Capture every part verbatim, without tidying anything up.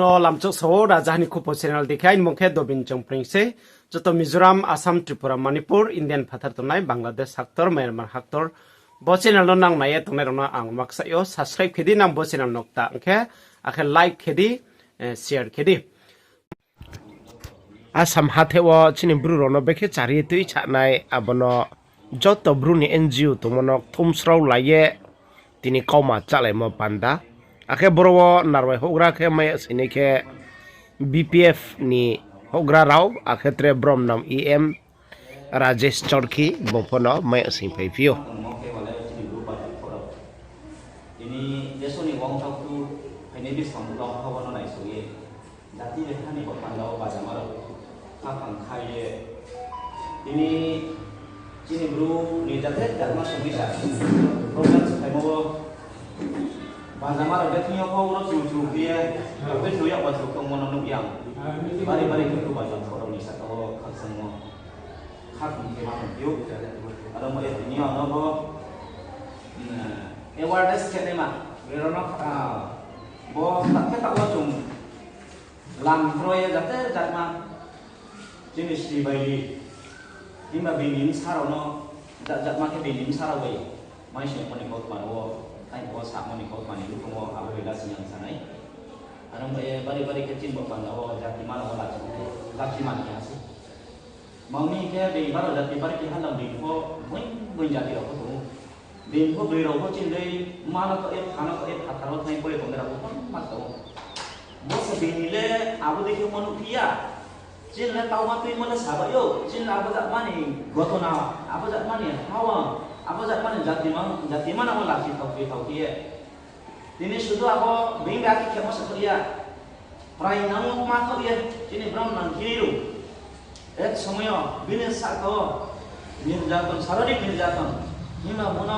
No lamchok sao Rajaha ni Khupo channel dei khe, aini mung khe Dobin Chongpring se. Joto Mizoram, Assam, Tripura, Manipur, Indian phathar tongnai, Bangladesh haktor, Myanmar haktor, bo channel no nang nai ye tongnai rao no ang maksa yo subscribe khe di, nang bo channel no kta ong khe, akhe like khe di, eh, share khe di. Assam hathe wo chini Bru rao no bekhe chari ye tui chanai, abo no joto Bru ni N G O tongmo no kthumsrao lai ye tini kauma chálaimo panda. Akhe boro wo narwai houhgra khe mai ya sini khe B P F ni houhgra rao, akhe tre brom nang E M Rajesh Chorkhi bung pho no mai ya sing phaiphi ou. Tini deso ni uangthao khu phainai buskang uangthao no naisouh ye, jati lekha ni bo panda wo bajama rao khaphang khai ye, tini chini Bru ni jate jatma somisa program se phaimo wo bajama rao de thing yo pho uro chung chung khe ye, rao de chung yag ba chung tongmo no nuh ya. Bari bari khe Bru bajama rao ni saka wo khakchangmo khaphang khe ma tongphi ou. Aro mo ye tini yo ano bo, mm, awareness khe naima, rero no, ah, bo ta khe taoh wo chung lam bro ye jate jatma chini sri bai ri. Himba bini bsa rao no, jat jatma khe bini bsa rao bai mai sing pho ni kautma rao wo, tai pho samo ni kautma ni rukumo abo bai lasi yang sanai. Aro mo ye bari bari khe chini bo panda wo jati ma rao wo lasi, lasi man khe ha se. Mami khe bini baro jati bari khe ha lam bini pho, boi boi jati rao pho tong ou. Bini pho broi rao pho chini dei ma no tong ye, pha no tong ye, phathar wo thai boi tong rao pho ma tong ou. Bo se bini le abo dei khe mo nuhphi ya. Chini le tauma tuimo le sabai ou, chini abo jatma ni gotona, abo jatma ni hawa, abo jatma ni jati ma, jati ma no lasi thao khe thao khe ye. Tini sudu abo bini bai akhe khemo se thaoh ya. Prai nang ma thaoh ye, chini brom nang kiri ru. Ek somoy yo bini sahka wo nirjaton, sarorik nirjaton. Himba bo no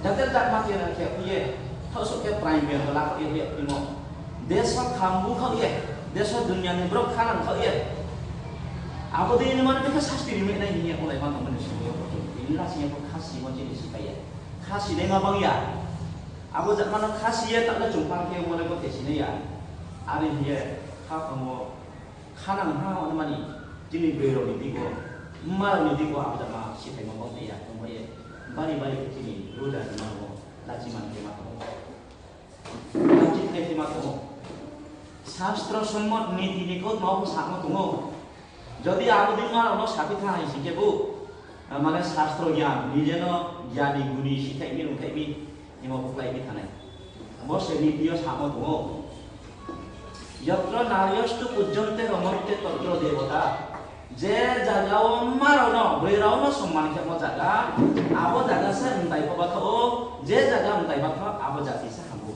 jate jatma khe na khe phi ye, thaoh souh khe prai ben bo la khe phi ye phimo. Deso khambu khaoh ye, deso dunia ni brouh khanang khaoh ye. Abo dei ni mani khe sasti rimai nai hing ye onglai ma tongmo ni somoi yo pho chung tini lasi ye pho khasimo chini siphai ya. Khasi naima bang ya. Abo jatma no khasi ye taoh le chung pang khe mo le bo khe sinai ya. Are hing ye khaphang wo khanang ha hon mani chini broi rao ni digo, mma rao ni digo abo jatma siphaimo bang ya, tongba ye bari bari khe chini Bru jati ma rao lasi man khe ma tong ou. Lasi khe khe ma tong ou. Sastro sommot niti ni kautma wo samo tong ou. Jodi abo dei ma rao no saphi thanng hai sing khe bo, mane sastro gyan, nije no gyani guni sithai mi, rungthai mi, imo pho khlai phi thanai. Bo se niti yo samo tong ou. Yatra naryostu pujjante ramanti tatra devata. Je jaga wo mma rao no, broi rao no somman khemo jaga, abo jaga se mtai pho batha ou, je jaga mtai batha, abo jati se ham ou.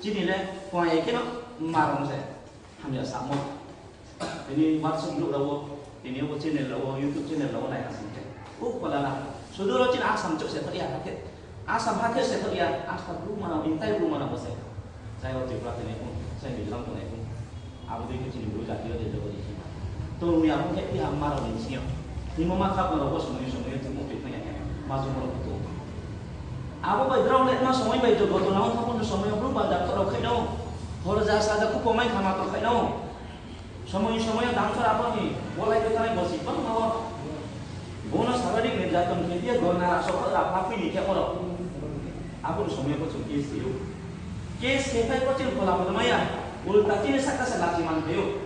Chini le, phuaing ye kheno mma rao no se hamya samo. Tini WhatsApp group rao wo, tini yo bo channel rao wo, YouTube channel rao wo nai ha sing khe. Khup phola na. Sudu ro chini Assam chouh se thaoh ya, hakhe Assam hakhe se thaoh ya, Assam Bru manang, mtai Bru manang bo se. Chai wo Tripura tini phung, chai Mizoram tongnai phung. Abo dei khe chini Bru jati yo de jogo di sima. Tong ya phung khe iha mma rao ni sing yo. Tini mo ma kha bo rao bo somoi somoi yo tini mo tui phung ya khe. Ma jung rao bo tong. Abo bai drao le ma somoi bai jogo tonang tha phung somoi yo Bru ba jat rao khai no. Hor ja sa ja khupo mai khama to khai no. Somoi somoi yo dangthor abo ni bolai khe thanai bo si bang ma wo. Bo no sarorik nirjaton khe ye gorna ra sokha ra pha phi ni khe oro. Abo ni somoi yo bo chung case se ou. Case se phai bo chini phola phola mai ya. Ulta chini sahka se lachi man phai ou.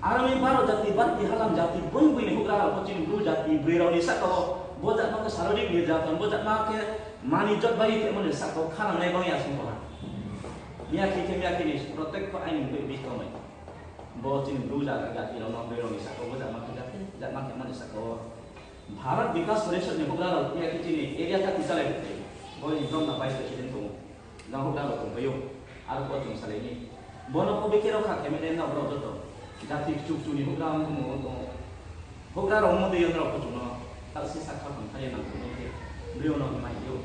Aro ni baro jati, baro ti halam jati, boi boi ni houhgra rao bo chini Bru jati, broi rao ni sahka wo. Bo jatma khe sarorik nirjaton, bo jatma khe mani jot bai khe mo ni sahka wo khanang nai bang ya sing phola. Miya khe khe miya khe ni protek pho aini boi bi tong mai. Bo chini Bru jati rao no, broi rao ni sahka wo bo jatma khe jati, jatma khe mani sahka wo. Bharat Vikas Parishad ni houhgra rao, miya khe chini area kha kisa lai bo ni brom na vice president tong ou. Jang houhgra rao tong bai ou. Aro bo chung salai ni. Bo no pho bikhe rao kha khe mene na brao joto. Jati kchu kchu ni houhgra ong tong ou, ong tong ou. Houhgra rao mo dei yo nrao pho chung no. Taoh se sakha phang kha ye nang tong ou khe. Broi rao no mai ou.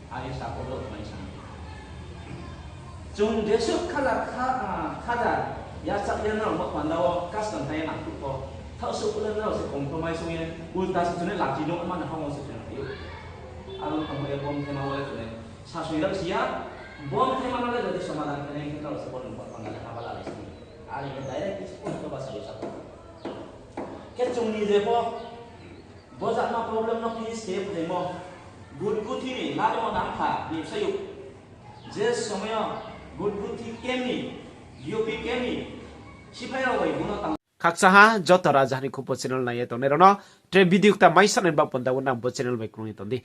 Are sa pho brao mai sa. Chung jesuh khaja kha, ah, khaja yachak ye nrao bo panda wo custom kha ye nang phuh pho. Thaoh suh phuh le nrao se compromise ong ye. Ulta se chung ni lachi no ma na hamong se chung phai ou. Aro tong ye bom khe ma wo le chung ni. Sasoi rao si ya. Bo khe mano le jodi somadan khe nai khe, karo se bo ni bo panda le haba la lai sini. Are khe direct sposto basa yo sa. Khe chung ni je pho, bo jatma problem no face khe phaimo, Gutguthi ni lamo nangkha ni bsayouh. Je somoy yo Gutguthi camp ni, B O P camp ni siphai rao bai bo no tang. Khakchang ha joto raja ni khupo channel nai ye tongnai rao no, tre video kta mai sanai ba panda wo nang bo channel bai krung ye tong di.